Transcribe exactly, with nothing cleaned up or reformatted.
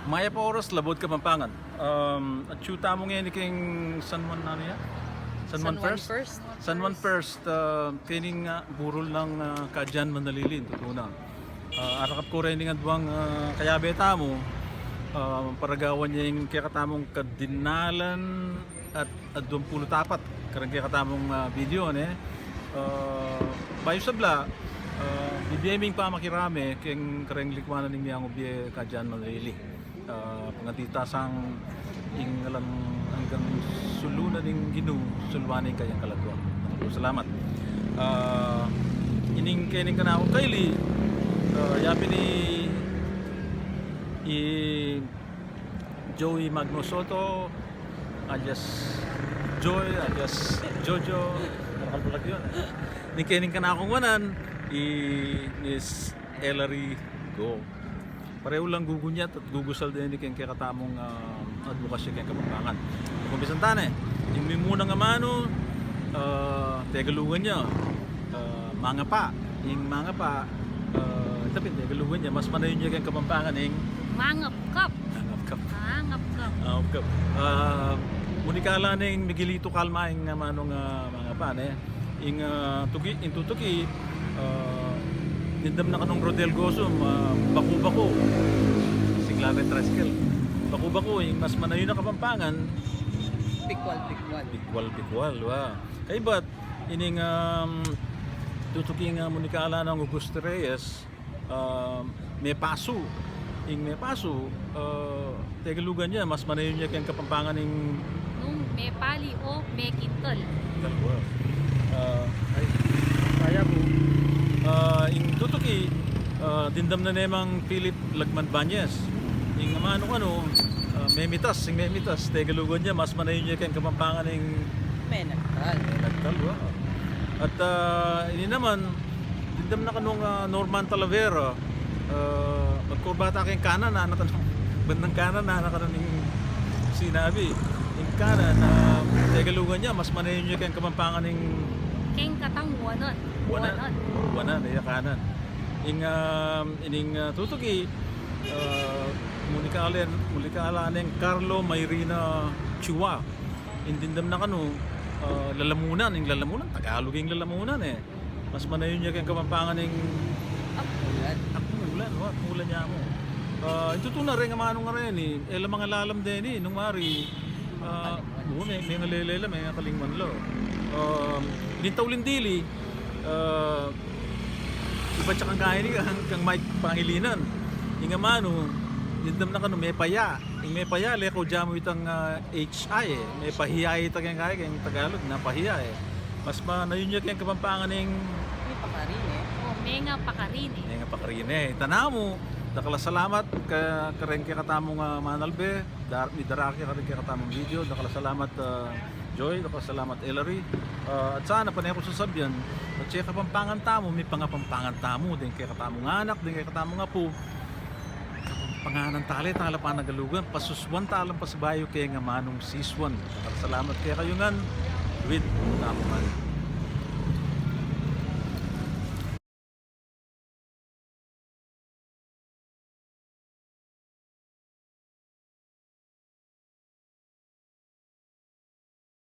Mayap a oras, Labuad Kapampangan. Um, atyu tamu ngeni keng San Juan, nanu ya? San Juan First? San Juan First, uh, keni ing, uh, burol nang, uh, Kadian Manalili, tutu na. Uh, arakap ku reng aduang, uh, kayabe tamu, uh, paragawan ya ing kekatamung kadinalan at aduang pulu't apat kareng kekatamung, ah, video, ne? Ah, bayu sabla, ah, bibie ming pamakirame keng kareng likwanan ning Miangu Bie Kadian Manalili. Ah, pangatita sang ing alang anggang sulu na ning Ginu, suluan ing kayang kaladua. Salamat. Ah, ining kening kanakung kaili, ah, yapin i, i Joey Magno Soto, alias Joy, alias Jojo. Nakal pala yun. Ning kening kanakung wanan, i Miss Ellery Go. Parehu lang gugunyat at gugusal deni keng kekatamung, ah, adbokasya keng Kapampangan. Kumpisan ta ne, ing mimunang amanu, ah, Tegalugan ya. Ah, mangapa. Ing mangapa, ah, ita pin Tegalugan ya, mas manayun ya keng Kapampangan ing mangapkap. Mangapkap. Mangapkap. Mangapkap. Ah, munikala neng Miguelito Calma ing, ah, amanung, ah, mangapa, ne? Ing, ah, tuki, ing tutuki, ah, dimdam na kanung Rodel Gozum, ah, baku-baku. Sigla rin tricycle. Baku-baku, ing mas manayun a Kapampangan. Pikwal, pikwal. Pikwal, pikwal, wa. Kaybat, ining, um, tutuki ing, ah, munikala nang Augusto Reyes, ah, mepasu. Ing mepasu, ah, Tegalugan ya, mas manayun ya keng Kapampangan ing nung mepali o mekintal. Kintal, wa. Ah, ay, kaya ku. Ah, ing tutuki, ah, dimdam na ne mang Philip Lagman Bañez. Ing amanu kanu, ah, memitas, ing memitas, Tegalugan ya, mas manayun ya keng Kapampangan ing menagtal. Menagtal, wa. At, ah, ini naman, dimdam na kanung, ah, Norman Talavera, ah, magkurbata keng kanan, ah, na kanung, bandang kanan, ah, na kanung ning sinabi. Ing kanan, ah, Tegalugan ya, mas manayun ya keng Kapampangan ing keng katang wanan. Wanan. Wanan. Wanan, iya kanan. Ing, ah, ining, ah, tutuki, ah, munikala, munikala neng Carlo Mayrina Chua. Ing dimdam na kanu, ah, lalamunan, ing lalamunan, Tagalog ing lalamunan, e. Mas manayun ya keng Kapampangan ing akmulan. Akmulan, wa, akmulan ya mu. Ah, ing tutu na reng amanu ngeni, e la mangalalam deni, nung mari, ah, o, me, mengalele la, mengakalingwan la. Ah, ning tauling dili, ah, ibat ya kang keni, kang, kang Mike Pangilinan. Ing amanu, dimdam na kanu mepaya. Ing mepaya, leko ja mu itang, ah, H I, e. Mepahiya ita keng kaya, keng Tagalog, napahiya, e. Mas manayun ya keng Kapampangan ing mengapakarine. O, mengapakarine. Mengapakarine. Ita namu, dakal a salamat ka, kareng kekatamung, ah, manalbe, dar-, midarake kareng kekatamung video, dakal a salamat, ah, Joy, dakal a salamat, Ellery. Ah, at sana, pane ku sasabian, at keng Kapampangan tamu, mipangapampangan tamu, deng kekatamung anak, deng kekatamung apu. Kapampanganan tala, tala panagalugan, pasusuan tala pasibayu keng amanung sisuan. Dakal a salamat kekayu ngan, luid tamu ngan.